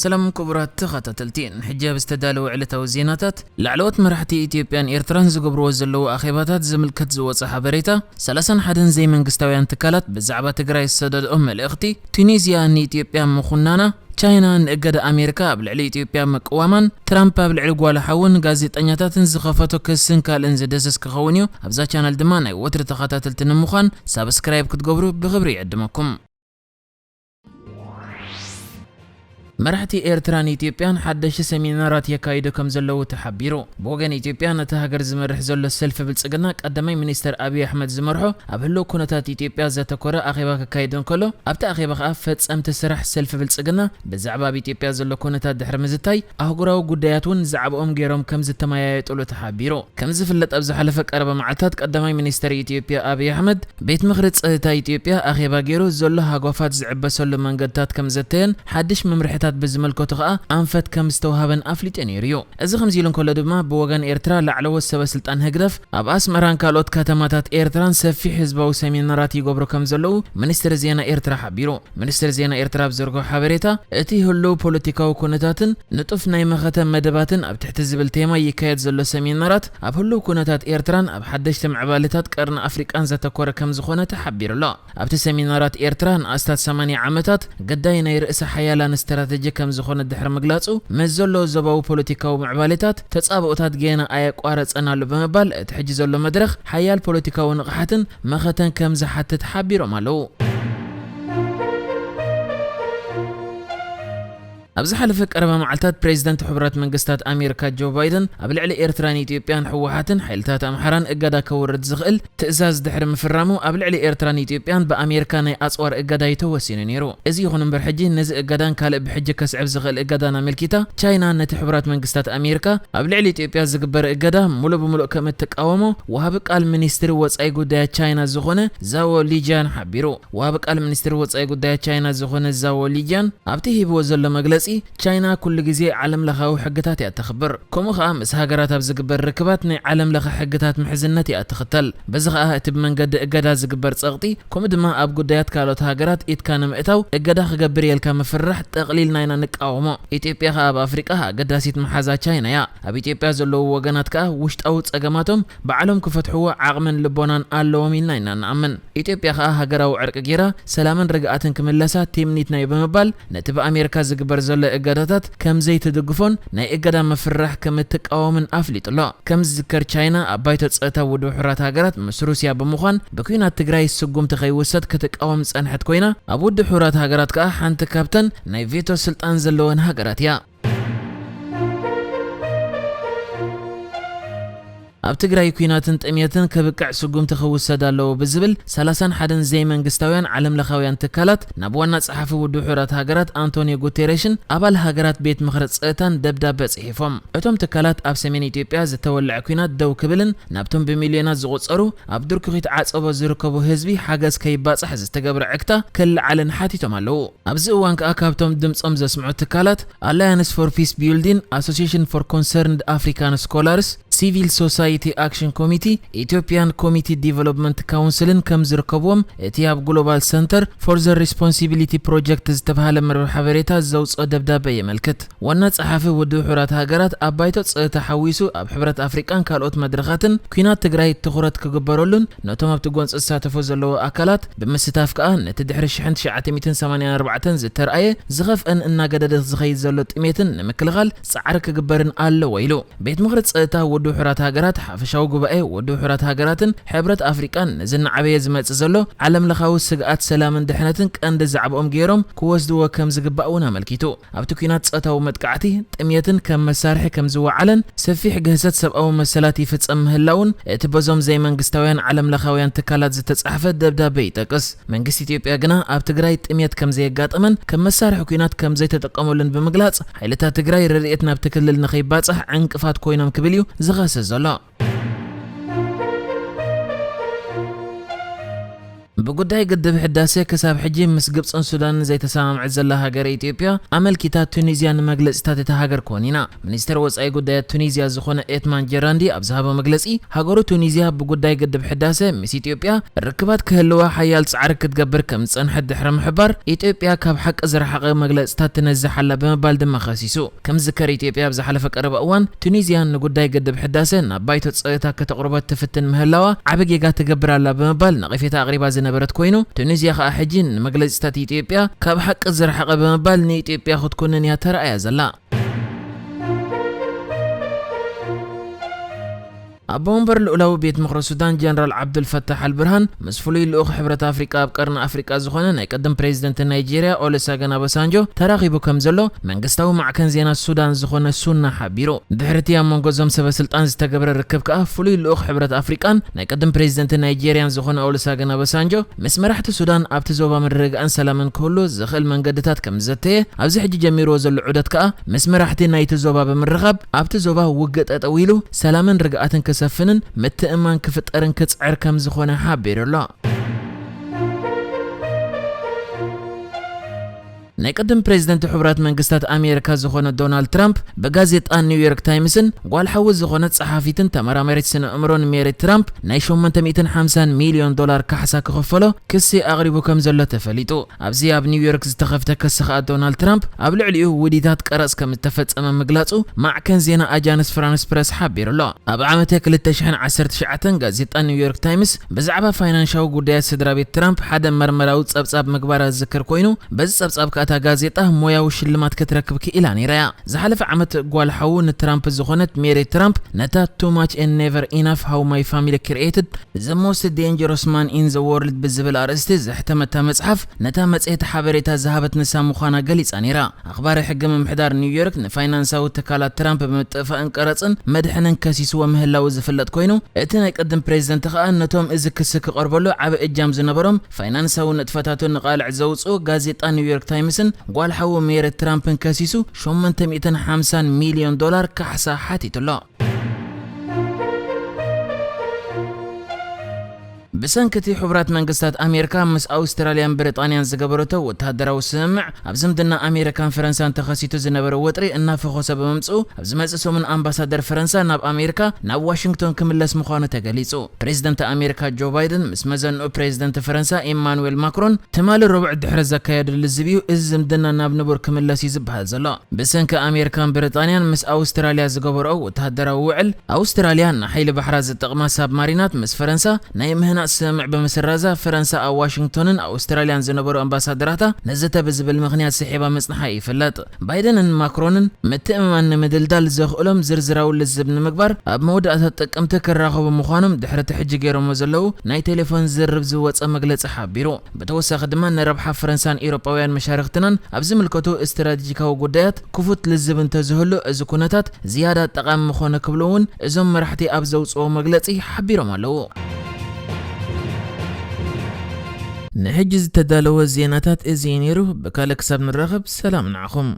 ሰላም ክቡራት ተኸታተልቲ፣ ንሕጂ ኣብ ዝተዳለወ ዕለታዊ ዜናታት፣ ላዕለዎት መራሕቲ ኢትዮጵያን ኤርትራን ዝገብርዎ ዘለዉ ኣኼባታት ዝምልከት ዝወጸ ሓበሬታ፣ ሰላሳን ሓደን ዘይመንግስታውያን ትካላት ብዛዕባ ትግራይ ዝሰደድኦ መልእኽቲ፣ ቱኒዝያ ንኢትዮጵያ ምኹናና፣ ቻይና ንእገዳ ኣሜሪካ ኣብ ልዕሊ ኢትዮጵያ ምቅዋማን፣ ትራምፕ ኣብ ልዕሊ ጓል ሓውን ጋዜጠኛታትን ዝኸፈቶ ክስን ካልእን ዝድህስስ ክኸውን እዩ። ኣብዛ ቻነል ድማ ናይ ወትሪ ተኸታተልቲ ንምዃን ሳብስክራይብ ክትገብሩ ብኽብሪ ይዕድመኩም። መራሕቲ ኤርትራን ኢትዮጵያን ሓደሽቲ ሰሚናራት የካይዱ ከም ዘለዉ ተሓቢሩ። ብወገን ኢትዮጵያ ነቲ ሃገር ዝመርሕ ዘሎ ሰልፊ ብልጽግና ቀዳማይ ሚኒስተር ኣብይ ኣሕመድ ዝመርሖ ኣብ ህልው ኩነታት ኢትዮጵያ ዘተኮረ ኣኼባ ክካየድ እንከሎ፣ ኣብቲ ኣኼባ ከኣ ፈጸምቲ ስራሕ ሰልፊ ብልጽግና ብዛዕባ ኣብ ኢትዮጵያ ዘሎ ኩነታት ድሕሪ ምዝታይ ኣህጉራዊ ጉዳያት እውን ዛዕባኦም ገይሮም ከም ዝተመያየጡሉ ተሓቢሩ። ከም ዝፍለጥ ኣብ ዝሓለፈ ቀረባ መዓልታት ቀዳማይ ሚኒስተር ኢትዮጵያ ኣብይ ኣሕመድ ቤት ምኽሪ ጸጥታ ኢትዮጵያ ኣኼባ ገይሩ ዘሎ ሃጓፋት ዝዕበሰሉ መንገድታት ከም ዘተየን ሓድሽ መምርሕታት ብዝመልከቱ ከኣ ኣንፈት ከም ዝተውሃበን ኣፍሊጡ ነይሩ እዩ። እዚ ከምዚ ኢሉ እንከሎ ድማ ብወገን ኤርትራ ላዕለዎት ሰበ ስልጣን ህግደፍ ኣብ ኣስመራን ካልኦት ከተማታት ኤርትራን ሰፊሕ ህዝባዊ ሰሚናራት ይገብሩ ከም ዘለዉ ሚኒስትሪ ዜና ኤርትራ ሓቢሩ። ሚኒስትሪ ዜና ኤርትራ ኣብ ዘርግሖ ሓበሬታ እቲ ህልው ፖለቲካዊ ኩነታትን ንጡፍ ናይ መኸተ መደባትን ኣብ ትሕቲ ዝብል ቴማ ይካየድ ዘሎ ሰሚናራት ኣብ ህልው ኩነታት ኤርትራን ኣብ ሓደሽቲ ምዕባለታት ቀርኒ ኣፍሪቃን ዘተኮረ ከም ዝኾነ ተሓቢሩ ኣሎ። ኣብቲ ሰሚናራት ኤርትራ ንኣስታት ሰማንያ ዓመታት ግዳይ ናይ ርእሰ ሓያላን ስትራተጂ ከም ዝኾነ ድሕሪ ምግላጹ፣ ምስ ዘሎ ዞባዊ ፖለቲካዊ ምዕባሌታት ተጻብኦታት ገና ኣየቋረጸን ኣሎ ብምባል፣ እቲ ሕጂ ዘሎ መድረኽ ሓያል ፖለቲካዊ ንቕሓትን መኸተን ከም ዝሓትት ሓቢሮም ኣለዉ። ኣብ ዝሓለፈ ቀረባ መዓልታት ፕሬዚደንት ሕቡራት መንግስታት ኣሜሪካ ጆ ባይደን ኣብ ልዕሊ ኤርትራን ኢትዮጵያን ህወሓትን ሓይልታት ኣምሓራን እገዳ ከውርድ ዝኽእል ትእዛዝ ድሕሪ ምፍራሙ፣ ኣብ ልዕሊ ኤርትራን ኢትዮጵያን ብኣሜሪካ ናይ ኣጽዋር እገዳ እዩ ተወሲኑ ነይሩ። እዚ ይኹን እምበር፣ ሕጂ ነዚ እገዳን ካልእ ብሕጂ ከስዕብ ዝኽእል እገዳን ኣመልኪታ፣ ቻይና ነቲ ሕቡራት መንግስታት ኣሜሪካ ኣብ ልዕሊ ኢትዮጵያ ዝግበር እገዳ ሙሉእ ብሙሉእ ከም እትቃወሞ ወሃቢ ቃል ሚኒስትሪ ወጻኢ ጉዳያት ቻይና ዝኾነ ዛዎ ሊጂያን ሓቢሩ። ወሃቢ ቃል ሚኒስትሪ ወጻኢ ጉዳያት ቻይና ዝኾነ ዛዎ ሊጂያን ኣብቲ ሂብዎ ዘሎ መግለጺ፣ ቻይና ኩሉ ግዜ ዓለም ለኻዊ ሕግታት እያ ተኽብር። ከምኡ ኸኣ ምስ ሃገራት ኣብ ዝግበር ርክባት ናይ ዓለም ለኸ ሕግታት ምሕዝነት እያ ትኽተል። በዚ ኸኣ እቲ ብመንገዲ እገዳ ዝግበር ጸቕጢ፣ ከምኡ ድማ ኣብ ጉዳያት ካልኦት ሃገራት ኢድካ ንምእታው እገዳ ክገብር እየ ኢልካ ምፍርራሕ ጠቕሊልና ኢና ንቃወሞ። ኢትዮጵያ ኸኣ ኣብ ኣፍሪቃ ኣገዳሲት መሓዛ ቻይና እያ። ኣብ ኢትዮጵያ ዘለዉ ወገናት ከኣ ውሽጣዊ ጸገማቶም ባዕሎም ክፈትሕዎ ዓቕምን ልቦናን ኣለዎም ኢልና ኢና ንኣምን። ኢትዮጵያ ከኣ ሃገራዊ ዕርቂ ጌራ ሰላምን ርግኣትን ክምለሳ ትምኒትና እዩ ብምባል ነቲ ብኣሜሪካ ዝግበር ዘሎ እገዳታት ከም ዘይትድግፎን ናይ እገዳ ምፍርራሕ ከም እትቃወምን ኣፍሊጡ ኣሎ። ከም ዝዝከር ቻይና ኣብ ባይቶ ጸጥታ ውድብ ሕቡራት ሃገራት ምስ ሩስያ ብምዃን ብኲናት ትግራይ ስጉምቲ ከይውሰድ ክትቃወም ዝጸንሐት ኮይና ኣብ ውድብ ሕቡራት ሃገራት ከኣ ሓንቲ ካብተን ናይ ቬቶ ስልጣን ዘለወን ሃገራት እያ። ኣብ ትግራይ ኲናትን ጥምየትን ከብቅዕ ስጉምቲ ክውሰድ ኣለዎ ብዝብል ሰላሳን ሓደን ዘይመንግስታውያን ዓለም ለኻውያን ትካላት ናብ ዋና ጸሓፊ ውድብ ሕቡራት ሃገራት ኣንቶኒዮ ጉቴሬሽን ኣባል ሃገራት ቤት ምኽሪ ጸጥታን ደብዳበ ጽሒፎም። እቶም ትካላት ኣብ ሰሜን ኢትዮጵያ ዝተወልዐ ኲናት ደው ክብልን ናብቶም ብሚልዮናት ዝቑጸሩ ኣብ ድርኩኺት ዓጸቦ ዝርከቡ ህዝቢ ሓገዝ ከይባጻሕ ዝተገብረ ዕግታ ክለዓልን ሓቲቶም ኣለዉ። ኣብዚ እዋን ከኣ ካብቶም ድምጾም ዘስምዑ ትካላት ኣላያንስ ፎር ፒስ ቢልዲን፣ ኣሶሲሽን ፎር ኮንሰርንድ ኣፍሪካን ስኮላርስ፣ ሲቪል ሶሳይቲ ኣክሽን ኮሚቲ፣ ኢትዮጵያን ኮሚቲ ዲቨሎፕመንት ካውንስልን ከም ዝርከብዎም እቲ ኣብ ግሎባል ሰንተር ፎር ዘ ሪስፖንሲቢሊቲ ፕሮጀክት ዝተባህለ መርበብ ሓበሬታ ዘውፅኦ ደብዳበ የመልክት። ዋና ጸሓፊ ውድብ ሕቡራት ሃገራት ኣብ ባይቶ ጸጥታ ሓዊሱ ኣብ ሕብረት ኣፍሪቃን ካልኦት መድረኻትን ኲናት ትግራይ ትኹረት ክግበረሉን ነቶም ኣብቲ ጎንፂ ዝሳተፉ ዘለዉ ኣካላት ብምስታፍ ከኣ ነቲ ድሕሪ ሽሕን ትሽዓተ ሚእትን ሰማንያን ኣርባዕተን ዝተርኣየ ዝኸፍአን እናገደደ ዝኸይድ ዘሎ ጥሜትን ንምክልኻል ጻዕሪ ክግበርን ኣለዎ ኢሉ። ቤት ምኽሪ ጸጥታ ውድብ ሕቡራት ሃገራት፣ ሓፈሻዊ ጉባኤ ውድብ ሕቡራት ሃገራትን ሕብረት ኣፍሪቃን ነዚ እናዓበየ ዝመጽእ ዘሎ ዓለም ለኻዊ ስግኣት ሰላምን ድሕነትን ቀንዲ ዛዕባኦም ገይሮም ክወስድዎ ከም ዝግባእ እውን ኣመልኪቱ። ኣብቲ ኲናት ጾታዊ መጥቃዕቲ፣ ጥምየትን ከም መሳርሒ ከም ዝወዓለን ሰፊሕ ግህሰት ሰብኣዊ መሰላት ይፍጸም ምህላውን እቲ በዞም ዘይመንግስታውያን ዓለም ለኻውያን ትካላት ዝተጻሕፈ ደብዳበ ይጠቅስ። መንግስቲ ኢትዮጵያ ግና ኣብ ትግራይ ጥምየት ከም ዘየጋጠመን ከም መሳርሒ ኲናት ከም ዘይተጠቀመሉን ብምግላጽ፣ ሓይልታት ትግራይ ረድኤት ናብቲ ክልል ንኸይባጻሕ ዕንቅፋት ኮይኖም ክብል እዩ ዝኸስስ ዘሎ። ብጉዳይ ግድብ ህዳሴ ክሳብ ሕጂ ምስ ግብፅን ሱዳንን ዘይተሰማምዐት ዘላ ሃገረ ኢትዮጵያ ኣመልኪታ ቱኒዝያ ንመግለፂታት እታ ሃገር ኮኒና። ሚኒስተር ወፃኢ ጉዳያት ቱኒዝያ ዝኾነ ኤትማን ጀራንዲ ኣብ ዝሃቦ መግለፂ፣ ሃገሩ ቱኒዝያ ብጉዳይ ግድብ ህዳሴ ምስ ኢትዮጵያ ርክባት ክህልዋ ሓያል ፃዕሪ ክትገብር ከም ዝፀንሐት ድሕሪ ምሕባር፣ ኢትዮጵያ ካብ ሓቂ ዝረሓቐ መግለፅታት ትነዝሕ ኣላ ብምባል ድማ ከሲሱ። ከም ዝዝከር፣ ኢትዮጵያ ኣብ ዝሓለፈ ቀረባ እዋን ቱኒዝያ ንጉዳይ ግድብ ህዳሰ ናብ ባይቶ ጸጥታ ከተቕርቦ ትፍትን ምህላዋ ዓቢ ጌጋ ትገብር ኣላ ብምባል ነቐፌታ ኣቕሪባ ዝነበረት ኮይኑ፣ ቱኒዝያ ከኣ ሕጂ ንመግለጺታት ኢትዮጵያ ካብ ሓቂ ዝረሓቐ ብምባል ንኢትዮጵያ ክትኩንን እያ ተራእያ ዘላ። ኣቦ ወንበር ልኡላዊ ቤት ምኽሪ ሱዳን ጀነራል ዓብዱልፈታሕ ኣልብርሃን ምስ ፍሉይ ልኡኽ ሕብረት ኣፍሪቃ ኣብ ቀርኒ ኣፍሪቃ ዝኾነ ናይ ቅድም ፕሬዚደንት ናይጄርያ ኦሉሰገን ኦባሳንጆ ተራኺቡ ከም ዘሎ መንግስታዊ ማዕከን ዜና ሱዳን ዝኾነ ሱና ሓቢሩ። ድሕሪ እቲ ኣብ መንጎ እዞም ሰበ ስልጣን ዝተገብረ ርክብ ከኣ ፍሉይ ልኡኽ ሕብረት ኣፍሪቃን ናይ ቅድም ፕሬዚደንት ናይጄርያን ዝኾነ ኦሉሰገን ኦባሳንጆ ምስ መራሕቲ ሱዳን ኣብቲ ዞባ ምርግጋእን ሰላምን ክህሉ ዝኽእል መንገድታት ከም ዝዘተየ፣ ኣብዚ ሕጂ ጀሚርዎ ዘሎ ዑደት ከኣ ምስ መራሕቲ ናይቲ ዞባ ብምርኻብ ኣብቲ ዞባ ውግእ ጠጠው ኢሉ ሰላምን ርግኣትን ክሰፍንን ምትእምማን ክፍጠርን ክጽዕር ከም ዝኾነ ሓቢሩ ኣሎ። ናይ ቅድም ፕሬዚደንት ሕቡራት መንግስታት ኣሜሪካ ዝኾነ ዶናልድ ትራምፕ ብጋዜጣ ኒውዮርክ ታይምስን ጓል ሓዉ ዝኾነት ጸሓፊትን ተመራማሪት ስነ ኣእምሮን ሜሪ ትራምፕ ናይ ሸሞንተ ሚእትን ሓምሳን ሚልዮን ዶላር ካሕሳ ክኽፈሎ ክሲ ኣቕሪቡ ከም ዘሎ ተፈሊጡ። ኣብዚ ኣብ ኒውዮርክ ዝተኸፍተ ክሲ ከኣ ዶናልድ ትራምፕ ኣብ ልዕሊኡ ውዲታት ቀረጽ ከም ዝተፈጸመ ምግላጹ ማዕከን ዜና ኣጃንስ ፍራንስ ፕረስ ሓቢሩ ኣሎ። ኣብ ዓመተ ክልተ ሽሕን ዓሰርተ ትሽዓተን ጋዜጣ ኒውዮርክ ታይምስ ብዛዕባ ፋይናንሻዊ ጉዳያት ስድራ ቤት ትራምፕ ሓደ መርመራዊ ጸብጻብ ምግባራ ዝዝከር ኮይኑ፣ በዚ ጸብጻብ ከኣ እታ ጋዜጣ ሞያዊ ሽልማት ክትረክብ ክኢላ ነይራ እያ። ዝሓለፈ ዓመት ጓል ሓዉ ንትራምፕ ዝኾነት ሜሪ ትራምፕ ነታ Too Much and Never Enough: How My Family Created the Most Dangerous Man in the World ብዝብል ኣርእስቲ ዘሕተመታ መጽሓፍ ነታ መጽሔት ሓበሬታ ዝሃበት ንሳ ምዃና ገሊጻ ነይራ። ኣኽባሪ ሕጊ ምምሕዳር ኒውዮርክ ንፋይናንሳዊ ትካላት ትራምፕ ብምጥፋእን ቀረጽን መድሕንን ከሲስዎ ምህላዉ ዝፍለጥ ኮይኑ፣ እቲ ናይ ቅድም ፕሬዚደንት ከኣ ነቶም እዚ ክሲ ክቐርበሉ ዓቢ እጃም ዝነበሮም ፋይናንሳዊ ንጥፈታቱ ንቓልዕ ዘውጽኡ ጋዜጣ ኒውዮርክ ታይምስን ጓል ሓዉ ሜሪ ትራምፕን ከሲሱ ሸሞንተ ሚእትን ሓምሳን ሚልዮን ዶላር ካሕሳ ሓቲቱ ኣሎ። ብሰንኪ እቲ ሕቡራት መንግስታት ኣሜሪካ ምስ ኣውስትራልያን ብሪጣንያን ዝገበረቶ ወተሃደራዊ ስምምዕ፣ ኣብ ዝምድና ኣሜሪካን ፈረንሳን ተኸሲቱ ዝነበረ ወጥሪ እናፈኾሰ ብምምጽኡ፣ ኣብ ዝመጽእ ሰሙን ኣምባሳደር ፈረንሳ ናብ ኣሜሪካ ናብ ዋሽንግቶን ክምለስ ምዃኑ ተገሊጹ። ፕሬዚደንት ኣሜሪካ ጆ ባይደን ምስ መዘንኡ ፕሬዚደንት ፈረንሳ ኢማኑዌል ማክሮን ትማሊ ረቡዕ ድሕሪ ዘካየዱ ልዝብ እዩ እዚ ዝምድና ናብ ንቡር ክምለስ እዩ ዝበሃል ዘሎ። ብሰንኪ ኣሜሪካን ብሪጣንያን ምስ ኣውስትራልያ ዝገበርኦ ወተሃደራዊ ውዕል፣ ኣውስትራልያ ንሓይሊ ባሕራ ዝጠቕማ ሳብማሪናት ምስ ፈረንሳ ናይ ምህናጽ ስምምዕ ብምስራዛ፣ ፈረንሳ ኣብ ዋሽንግቶንን ኣውስትራልያን ዝነበሩ ኣምባሳደራታ ነዘተ ብዝብል ምኽንያት ስሒባ ምጽንሓ ይፍለጥ። ባይደንን ማክሮንን ምትእምማን ንምድልዳል ዘኽእሎም ዝርዝራዊ ልዝብ ንምግባር ኣብ መወዳእታ ጥቅምቲ ክራኸቡ ምዃኖም ድሕሪ እቲ ሕጂ ገይሮሞ ዘለዉ ናይ ቴሌፎን ዝርርብ ዝወጸ መግለጺ ሓቢሩ። ብተወሳኺ ድማ ንረብሓ ፈረንሳን ኤውሮጳውያን መሻርኽትናን ኣብ ዝምልከቱ ስትራቴጂካዊ ጉዳያት ክፉት ልዝብ እንተዝህሉ፣ እዚ ኩነታት ዝያዳ ጠቓሚ ምኾነ ክብሉ እውን እዞም መራሕቲ ኣብ ዘውጽኦ መግለጺ ሓቢሮም ኣለዉ። ንሕጂ ዝተዳለወ ዜናታት እዚ እዩ ነይሩ። ብካልእ ክሳብ ንራኸብ ሰላም ንዓኹም።